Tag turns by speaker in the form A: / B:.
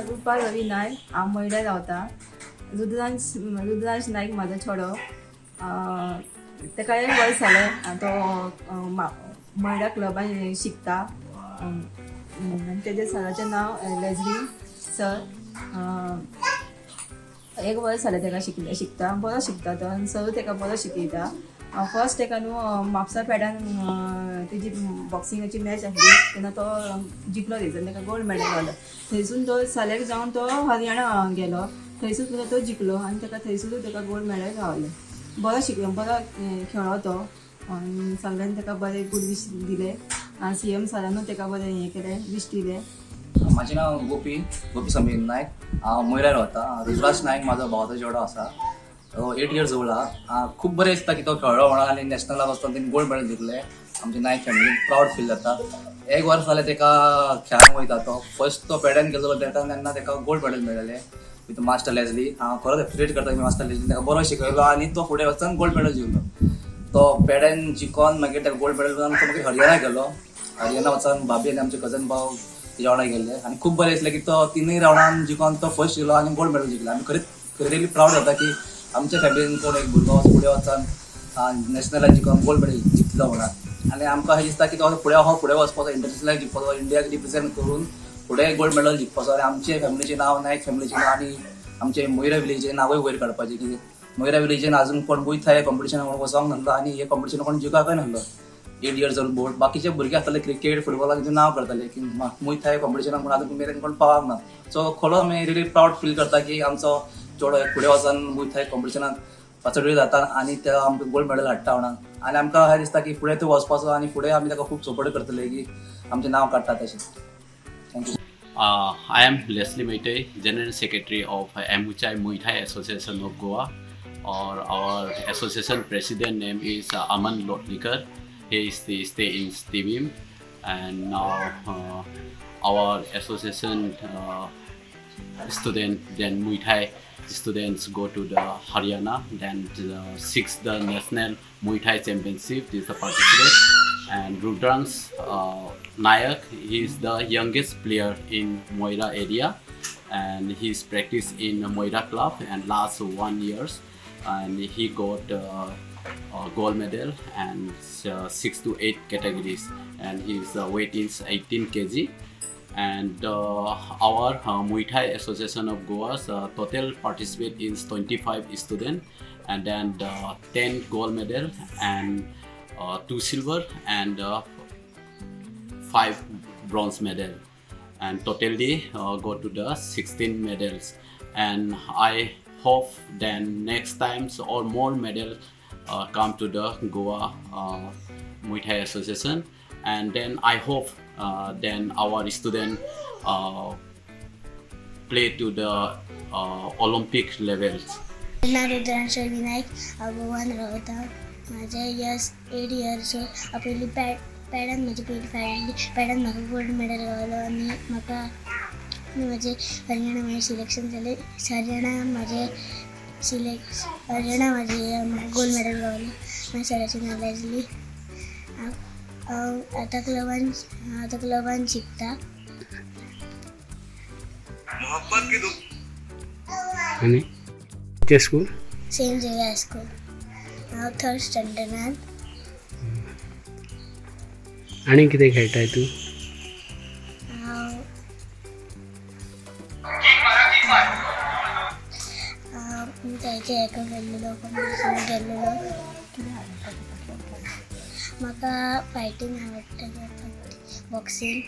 A: रुपा रवी नायक. हांव मयड्या रावता. रुद्रांश रुद्रांश नायक म्हाजो चेडो. ताका एक वर्स जालें, तो मयडा क्लबान शिकता आनी तेज्या सराचें नांव लेजली सर. एक वर्स जालें ताका शिकले, शिकता, बरो शिकता तो आनी सरूय ताका बरो शिकयता. फर्स्ट ताका न्हू म्हापसा पेडान तेजी बॉक्सिंगाची मॅच आसली तेन्ना तो जिखलो थंयसर, ताका गोल्ड मेडल गावलो. थंयसून तो सिलेक्ट जावन तो हरियाणा गेलो, थंयसर सुद्दां तो जिखलो आनी ताका थंयसरूय ताका गोल्ड मेडल गावलें. बरो शिकलो, बरो खेळ्ळो तो आनी सगळ्यांनी ताका बरें गूड वीश दिले आनी सीएम सरानूय ताका बरें हें केलें, वीश दिलें.
B: म्हाजें नांव गोपी, गोपी समीर नायक. हांव मोयरा रावता. रुद्राज नायक म्हाजो भावाचो चेडो आसा. तो 8 इयर्स ओल्ड आहा. खूब बरें दिसता की तो खेळ्ळो म्हणून आनी नॅशनलाक वचून तेणी गोल्ड मेडल जिखले. आमचे नायक फॅमिलीक प्रावड फील जाता. एक वर्स जालें तेका खेळांक वयता तो. फर्स्ट तो पेड्यान गेल्लो तेका, तेन्ना तेका गोल्ड मेडल मेळ्ळेलें विथ मास्टर लेजली. हांव खरोच एप्रिशिएट करता की मास्टर लेजली तेका बरो शिकयलो आनी तो फुडें वचून गोल्ड मेडल जिखलो. तो पेड्यान जिखोन मागीर ताका गोल्ड मेडल मेळोन तो मागीर हरियाणा गेलो. हरियाणा वचोन भाभी आनी आमचे कजन भाव तेज्या वांगडा गेल्ले आनी खूब बरें दिसलें की तो तिनूय रावंडान जिखोन तो फर्स्ट येयलो आनी गोल्ड मेडल जिखलो. आमी खरेंच रियली प्रावड जाता की आमच्या फॅमिलीन कोण एक भुरगो फुडें वचोन नॅशनलाक जिखोन गोल्ड मेडल जिखलो म्हणून. आनी आमकां अशें दिसता की तो फुडें हो फुडें वचपाचो, इंटरनॅशनलाक जिखपाचो, इंडियाक रिप्रेझेंट करून फुडें गोल्ड मेडल जिखपाचो आनी आमचे फॅमिलीचें नांव, नायक फॅमिलीचें नांव आनी आमचे मोयरा विलेजीचें नांवूय वयर काडपाचें, की मोयरा विलेजीन अजून कोण मुय थाय कॉम्पिटिशनाक वचोंक नासलो आनी हे कॉम्पिटिशन कोण जिखपाकय नासलो. 8 इयर्स ओल्ड बोर्ड बाकीचे भुरगे आसताले, क्रिकेट, फुटबॉलाक तितून नांव करताले की मुय थाय कॉम्पिटिशनाक कोण अजून मेरेन कोण पावंक ना. सो खरो आमी रियली प्रावड फील करता की आमचो चेडो फुडें वचोन मुय थाय कॉम्पिटिशनाक पार्टिसिपेट जाता आनी ते आमकां गोल्ड मेडल हाडटा म्हणून. आनी आमकां अशें दिसता की फुडें तो वचपाचो आनी फुडें आमी ताका खूब सपोर्ट करतले की आमचें नांव काडटा तशें. Thank you.
C: I am Leslie Meitei, General Secretary of Muay Thai Association of Goa. Or our association president name is Aman Lotlikar. He is the stay in Tivim, and now our association student, then Muay Thai students go to the Haryana, then six the national Muay Thai championship. This is the participate. And Rudransh Nayak, he is the youngest player in Moira area, and he's practiced in Moira club and last one years, and he got a gold medal and 6 to 8 categories, and his weight is 18 kg. And our Muay Thai Association of Goa's total participate is 25 student, and then the 10 gold medal and 2 silver and 5 bronze medal, and totally go to the 16 medals. And I hope then next times or more medal come to the Goa Muay Thai Association, and then I hope then our student play to the Olympic levels.
D: नांव रुद्रांश विनायक. हांव गोवान रावता. म्हाजे years 8 years. हांव पयलीं पॅडान, म्हजी पयली fight आसली. पॅडान म्हाका गोल्ड मेडल गावलो आनी म्हाका आनी म्हजें हरियाणा म्हाजें सिलेक्शन जालें. हरियाणा म्हाजें सिलेक्ट, हरियाणा म्हाजें म्हाका गोल्ड मेडल गावलो. म्हाज्या सराचें नांव लेजली. हांव हांव आतां क्लबान हांव आतां क्लबान शिकता.
E: मोहब्बत की दु
F: आनी खंयचे school?
D: Saint Xavier high school. हांव थर्ड स्टँडर्डान.
F: आनी कितें खेळटाय तूं?
D: हांव हांव जायते हेका गेल्लेलो, कॉम्पिटिशन गेल्लेलो. म्हाका फायटींग आवडटा, बॉक्सिंग.